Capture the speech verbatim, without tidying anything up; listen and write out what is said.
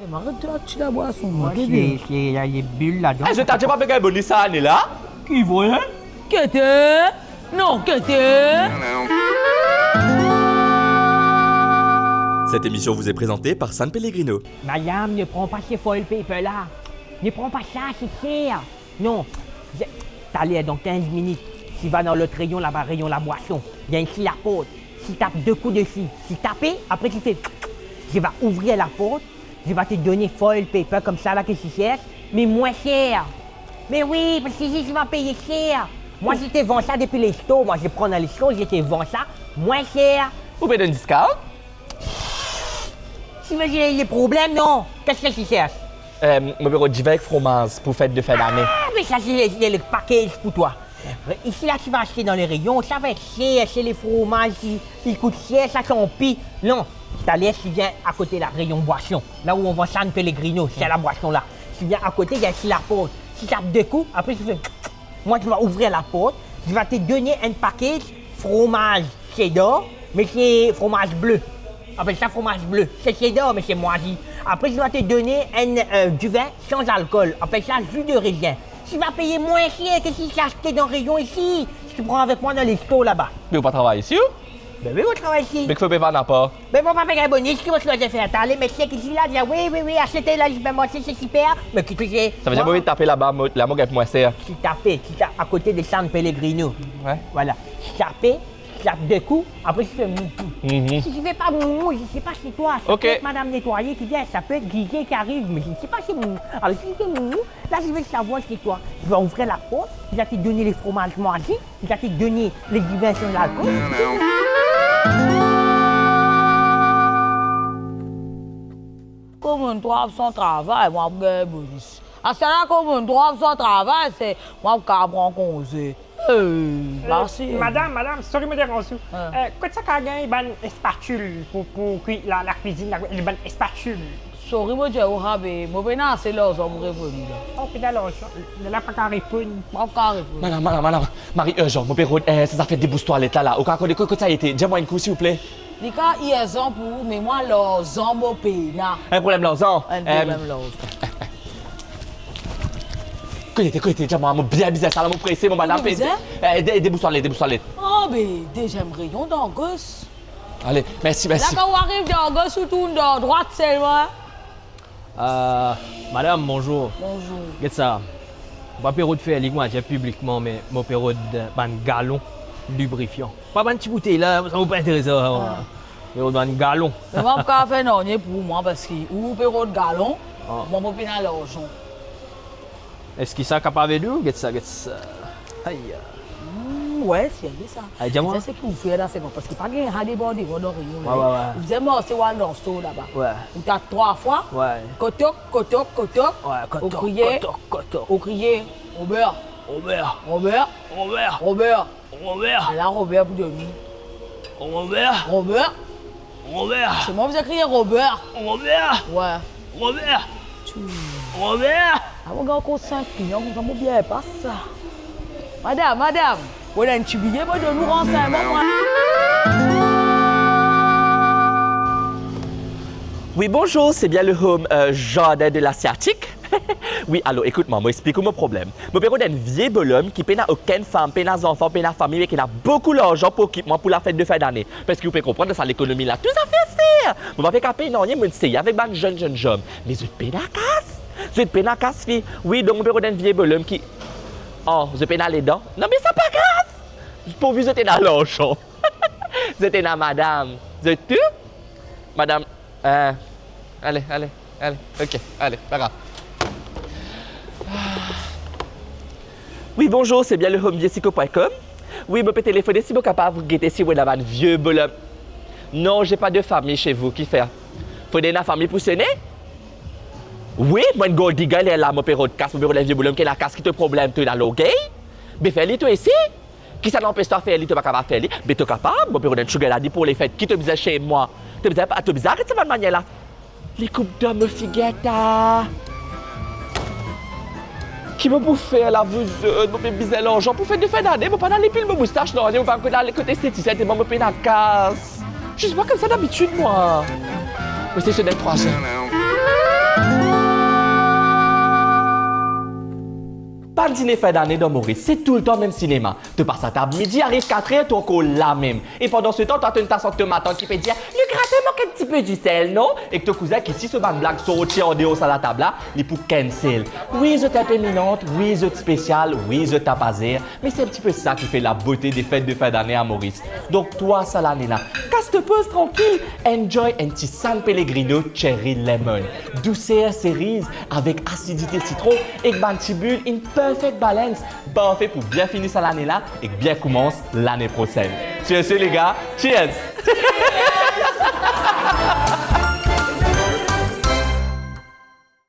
Eh, aret ti labwason, mwa, mwa, gete. Se, se, la, li bil ladan. Eh, zot pa pe gagn bonis sa ane la? Ki vre? Gete? Non, gete. Cette émission vous est présentée par San Pellegrino. Madame, ne prends pas ces foil paper là. Ne prends pas ça, c'est cher. Non. Je, taler, dans quinze minutes, tu vas dans l'autre rayon là-bas, rayon la boisson. Il y a ici la porte. Tu tapes deux coups dessus. Tu tapes, après tu fais, je vais ouvrir la porte. Je vais te donner foil paper comme ça là que tu cherches, mais moins cher. Mais oui, parce que ici, tu vas payer cher. Moi, je te vends ça depuis les stores. Moi, je prends dans les stores, je te vends ça moins cher. Ou pe donn discount? Si vous avez des problèmes, non. Qu'est-ce que tu cherches? Euh, mo pe rod diven ek fromaz pou fet de fin d'année. Ah, mais ça, c'est le, c'est le package pour toi. Ici, là, tu vas acheter dans les rayons, ça va être cher, c'est les fromages, ils, ils coûtent cher, ça, tant pis. Non, taler, tu viens à côté, là, rayon boisson, là où on vend San Pellegrino, c'est la boisson, là. Tu viens à côté, il y a ici la porte. Tu tapes deux coups, après, tu fais, moi, je vais ouvrir la porte, je vais te donner un package fromage cheddar, mais c'est fromage bleu. Appelle ça fromage bleu. C'est cheddar, mais c'est moisi. Après, je vais te donner un, euh, du vin sans alcool. Appelle ça jus de raisin. Tu vas payer moins cher que si tu achetais dans rayon ici. Si tu prends avec moi dans les stores là-bas. Me ou pa travay isi, ou? Ben oui, mo travay isi. Me ki fer ou pe vann apar? Ben, mo pa pe gagn bonis, ki mo sipoze fer? Taler, mesie ki ti la, dir, wi, wi, wi, aste la, supermarché, c'est super. Me ki ti se... Savedir mo pe tape laba, mo, la mo gagn mwin ser. Ti tape, ti tape akote de San Pellegrino. Wi. Voilà. Ti tape, ti tape de kou, apre ti fer moumou. Mhm. Si ti fer pa moumou, je sais pas c'est quoi. Ça peut être madame nettoyée qui vient, ça peut être Guigui qui arrive, mais je ne sais pas c'est moumou. Alors, si c'est moumou, là, je vais savoir c'est quoi. Je vais ouvrir la porte, je vais te donner les fromages moisis, je vais te donner les divins sans alcool. Kouma enn twa san travay, mwa pou gagn bonis. Aster la, kouma enn twa san travay, se mwa pou kav pran konze. Eh, mersi. Madam, madam, sorry mo deranz ou. Ah. Eh, kot sa kav gagn bann espatil pou, pou kwi-, la, lakwizinn, la, bann espatil? Sorry, mo dir ou, abe, mo pena ase larzan pou reponn ou la. Oh, pena larzan. Lerla pa kav reponn. Pa kav reponn. Madam, madam, madam. Mari, eh, Jean, mo pe rod, eh, sa zafer debous twalet la, la. Ou kav kone kot, kot sa ete? Dir mwa enn kou, silvouple. Li kav irzan pou ou, me mwa larzan mo pena. Enn problem larzan? Enn problem larzan. Kote, kote, dir mwa, mo bien bizin sa la, mo prese, mo madam pe... Ou bizin? Eh, de, debous twalet, debous twalet. Ah, be, deziem reyon dan gos. Ale, mersi, mersi. La, kan ou ariv dan gos, ou tourn dan drwat selman, hein? Ah, madam, bonzour. Bonzour. Get sa. Mo pa pe rod ferli, mo dir piblikman, me mo pe rod, eh, bann galon librifian. Pa bann ti boutey la, sa mo pa interese, ah. Mo pe rod bann galon. Me mwa, pa kav fer nanye pou mwa, parski ou pe rod galon, ah, mwa, mo pena larzan. Eski sa kapav ed ou? Get sa, get sa. Ay. Hmm, wi, serye sa. Ay, dir mwa. Sa, seki ou fer la, se bon, parski pa gagn ale bor devan dan reyon la. Wi, wi, wi. Ou bizin marse, ou al dan stor laba. Wi. Ou tap trwa fwa. Wi. Kotok, kotok, kotok. Wi, kotok, kotok, kotok. Ou kriye, ou kriye, Robert. Robert. Robert. Robert. Robert. Robert. Ala Robert pou doni. Robert. Robert. Robert. Se mwa bizin kriye Robert. Robert. Wi. Robert. Tchou. Robert. Ah, mo gagn ankor sink klian, koumsa mo bien pas sa. Madam, madam, ou ena enn ti biye, mo donn ou ransegnman, mwa. Oui, bonjour, c'est bien le home, euh, jardin de l'asiatique? Wi, alor, ekout mwa, mo explik ou mo problem. Mo pe rod enn vie bolom ki pena okenn fam, pena zanfan, pena fami, me ki ena boukou larzan pou okip mwa pou lafet de fin dane. Parski ou pe konprann, dan sa lekonomi la, tou zafer ser. Mo pa pe kav pey nanye, mo inn seye avek bann zenn, zenn zom. Me zot pena kas. Zot pena kas, fi. Wi, donk mo pe rod enn vie bolom ki, oh, zot pena ledan. Non, me sa pa grav. Pourvi zot ena larzan. Zot ena madam. Zot tou? Madam, eh, ale, ale, ale. Ok, ale, pa grav. Oui, bonjour, c'est bien le home vieux sico point com. Oui, mo pe telefone si mo kapav gete si mo ena bann vie bolom. Non, j'ai pas de famille chez vous, kifer? Fode ena fami pou sone? Wi, mwa enn gold digger, lerla mo pe rod kas, mo pe rod enn vie bolom ki ena kas, ki to problem, to ena lorgey? Be fer li to isi. Kisannla anpes twa fer li, to pa kapav fer li? Be to kapav, mo pe rod enn sugar daddy pou lefet ki to bizin shem mwa. To bizin, to bizin aret sa bann manier la. Li koup dan mo figir ta. Ki mo pou fer la, vouzot? Mo pe bizin larzan pou fet de fin dane, mo pa ena lepil mo moustas, non, mo pa konn ale kot estetisien, telman mo pena kas. Zis mwa koumsa dabitid, mwa. Mo sesyon dan trwa zan. Dine fin dane dan Moris, se toultan mem sinema. To pas latab midi, ariv kat er, to ankor lamem. E pandan se tan, to atann to matant ki pe dir, "Le gratin mank enn tipe disel, non?" Ek to kouzin ki si so bann blag sorti andeor sa latab la, li pou cancel. Wi, zot inpe minant, wi, zot spesial, wi, zot tapazer, me se enn tipe sa ki fer labote de fet de fin dane a Moris. Donk twa, sa lane la, kas to poz trankil, enjoy enn ti San Pellegrino Cherry Lemon. Douser seriz avek asidite sitron ek bann ti bil, enn perfect balance, parfe pou bien fini sa lane la ek bien koumans lane prosenn. Sur ce, les gars, cheers!